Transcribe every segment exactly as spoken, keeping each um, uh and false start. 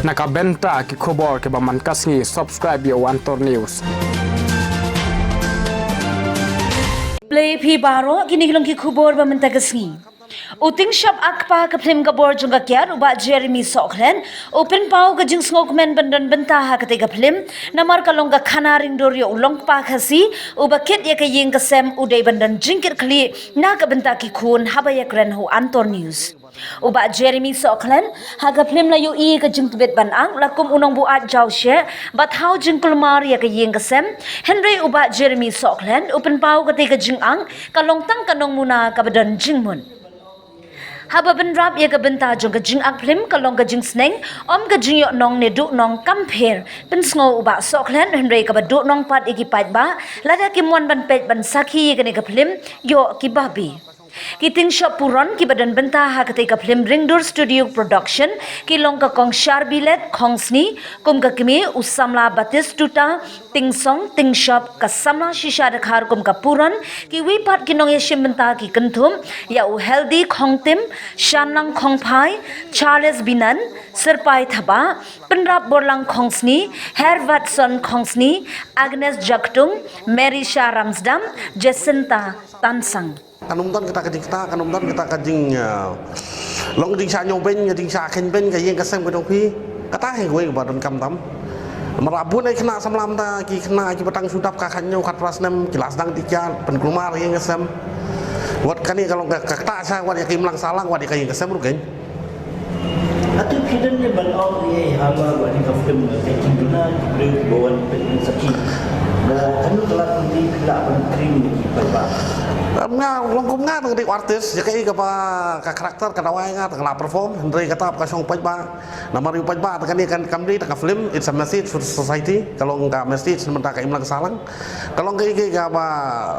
Na ka bynta ki khubor kiba man ka sngi, subscribe ïa u Antor News. Khublei phi baroh, kine ki long ki khubor ba mynta ka sngi. U Tingshop Akpa ka phlim Ka Bor Jong Ka Kiad, u Bah Jeremy Sohkhlet, u pynpaw ka jingsngewkmen ban don bynta ha katei ka phlim, namar ka long ka khana ringdur ïa u longkpa Khasi uba kit ïa ka ïing ka sem, u dei ban don jingkitkhlieh na ka bynta ki khun, haba ïakren ha u Antor News. U Bah Jeremy Sohkhlet, ha ka phlim la ïohi ka jingtbit ban act, la kum u nongbuaid jawsheh, bad thaw jingkulmar ïa ka ïing ka sem, hynrei u Bah Jeremy Sohkhlet u pynpaw katei ka jingangnud ka long tang ka nongmuna kaba don jingmut. Haba bynrap ïa ka bynta jong ka jingakt phlim, ka long ka jingsneng, ym ka jingïohnong ne duhnong kam pher, pynsngew u Bah Sohkhlet, hynrei kaba duhnong pat ïa ki paidbah, lada kim wan ban peit ban sakhi ïa kane ka phlim, ïoh kiba bha. Ki Tingshop Puron kiba don bynta ha katei ka phlim Ringdur Studio Production, ki long ka Kong Sharbilet Khongsni kum ka kmie, u samla Batistuta Tynsong Tingshop, ka samla Shisha Dkhar kum ka Puron, kiwei pat ki nongïashim bynta ki kynthup ïa u Healthy Khongtim, Shanlang Khongphai, Charles Binan, Syrpai Thabah, Pynrap Borlang Khongsni, Herwatson Khongsni, Agnes Jaktung, Merisha Ramsdam, Jacinta Tansang. Kan ym don kata ka jingkata, kan ym don kata ka jing, eh, long jingshah ñiewbeiñ, jingshah khein beiñ ka ïing ka sem ka jong phi. Kata hi kawei kaba donkam tam. Namar la bun ei khynnah samla mynta, ki khynnah kiba tang shu dap ka khatñiew khatphra snem, ki la sdang tikiad, pynkulmar ïing ka sem. Wat kane ka long ka, ka kata sha wat ïa ka imlang sahlang, wat ïa ka ïing ka sem ruh keiñ. Atu phi don ne ban ong ïa i haba ba ni ka film ka jingduna ki briew ba wan peit ban sakhi. Ba kanu ka lad phi lah ban kring ïa ki paidbah. Em, nga long kum nga tang dei artist, ïa kaei kaba ka karakter ka dawai nga tang la perform, hynrei kata ka shong paidbah. Namar ïa u paidbah tang kane kan kam dei tang ka film, it's a message for society. Ka long ka message na bynta ka imlang sahlang. Ka long kaei kaei kaba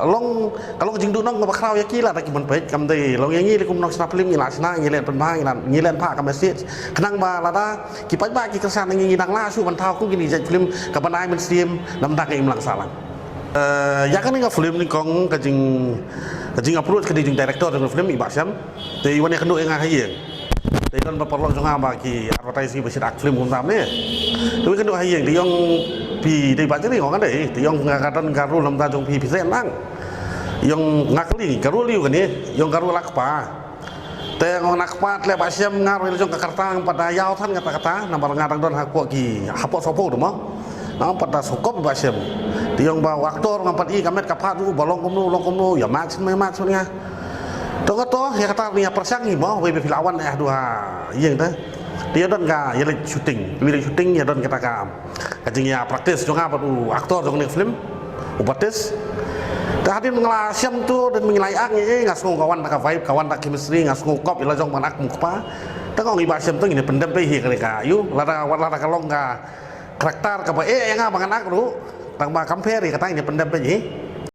long, ka long jingduhnong kaba khraw ïa ki lada ki ban peit, kam dei long ïa ngi lei kum nongshna film ngi la shna, ngi leh pynbha, ngi la, ngi leh phah ka message. Khnang ba lada ki paidbah ki kyrshan ngi, ngi dang lah shuh ban thaw kum kine ki jait film kaba nai mynsiem na bynta ka imlang sahlang. Eh, ïa kane ka film nyngkong ka jing, ka jing approach ka dei jong director jong ka film i Bah Shem. Te i wan ïakynduh ïa nga ha ïing. Te i don ba paralok jong nga ba ki advertise ngi ba shu act film kumta ne. Te i wan ïakynduh ha ïing, te i ong phi dei Bah Jeremy, nga ong nga dei. Te i ong nga ka don ka role na bynta jong phi, phi trei nang. I ong nga kylli ka role aïu kane, i ong ka role akpa. Te nga ong akpa, te leh Bah Shem, nga role jong ka kyrteng pat da ïaw than kata kata, namar nga dang don hapoh ki, hapoh Sohphew tu mo. Nga ong pat da sngewkop Bah Shem. Te i ong ba u actor ngam pat i ka met ka phad ruh ba long kumno, long kumno, ïa match ma, ïa match ma nga. To nga to, ïa kata ïa pyrshang hi mo, wei ba phi la wan eh haduh ha ïing te. Te ïa don ka ïa leit shooting, ïa leit shooting ïa don kata ka, ka jingïa practice jong nga bad u actor jong kane ka film, u Batis. Te hadien nga la shem tu, don ma ngi la ïa ak ngi, eh, nga sngew ka wan da ka vibe, ka wan da chemistry, nga sngew kop ïa la jong ban ak kum u kpa. Te nga ong i Bah Shem tu ngin ïa pyndep beit hi kane ka, ïoh, lada, wat lada ka long ka karakter kaba eh ïa nga ba ngan ak ruh, tang ba kam pher ïa kata ngin ïa pyndep beit hi.